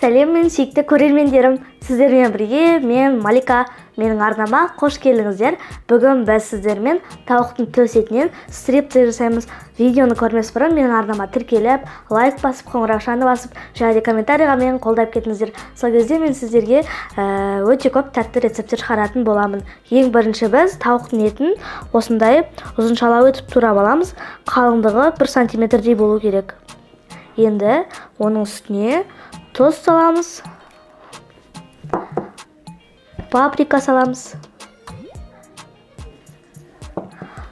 Сәлем, менің сүйікті көрермендерім! Сіздермен бірге мен, Малика. Менің арнама қош келдіңіздер. Бүгін біз сіздермен тауықтың төс етінен стрипсы жасаймыз. Видеоны көрмес бұрын менің арнама тіркеліп, лайк басып, қоңыраушаны басып және де комментарийға мені қолдап кетіңіздер. Сол кезде мен сіздерге өте көп тәтті рецепттер шығаратын боламын. Ең бірінші біз тауықтың етін осындай ұзыншалау етіп турап аламыз. Қалыңдығы 1 сантиметрдей болу керек. Енді оның үстіне тұз саламыз, паприка саламыз,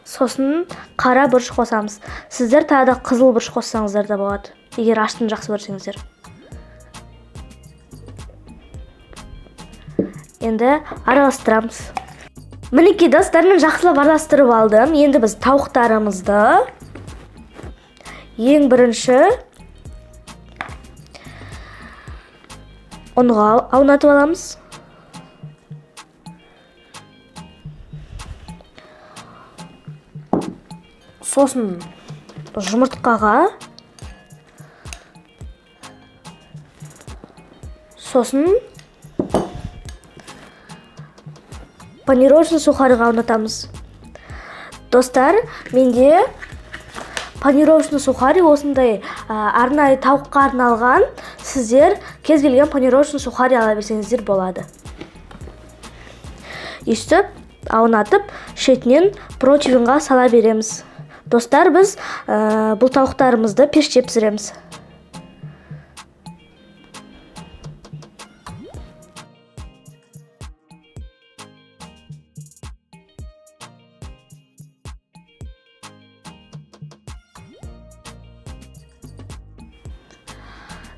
сосын қара бұрыш қосамыз. Сіздер тағы да қызыл бұрыш қоссаңыздар да болады, егер аштыны жақсы көрсеңіздер. Енді араластырамыз. Мінекей, достар, мен жақсылап араластырып алдым. Енді біз тауықтарымызды ең бірінші ұнға аунатып аламыз. Сосын жұмыртқаға, сосын панировочный сухарьға аунатамыз. Достар, менде панировочный сухарь осындай арнайы тауыққа арналған. Сіздер кез келген панировочный сухарь ала берсеңіздер болады. Өйстіп аунатып, шетінен противеньға сала береміз. Достар, біз бұл тауықтарымызды пеште пісіреміз.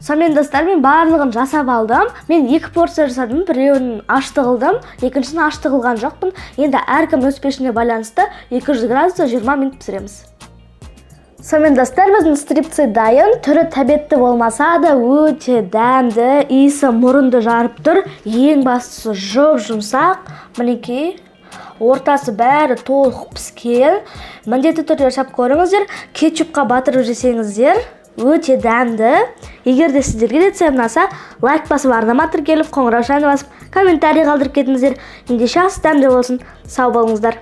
Сонымен, достар, мен барлығын жасап алдым. Мен 2 порция жасадым. Біреуін ашты қылдым, екіншісін ашты қылған жоқпын. Енді әркім өз пешіне байланысты 200 градуста 20 минут пісіреміз. Сонымен, достар, біздің стрипсы дайын. Түрі тәбетті болмаса да өте дәмді, иісі мұрынды жарып тұр. Ең бастысы жұп-жұмсақ. Мінекей, ортасы бәрі толық піскен. Міндетті түрде жасап көріңіздер. Кетчупқа батырып жесеңіздер өте дәмді. Егер де сіздерге рецепт ұнаса, лайк басып, арнама тіркеліп, қоңыраушаны басып, комментарий қалдырып кетіңіздер. Ендеше ас дәмді болсын. Сау болыңыздар.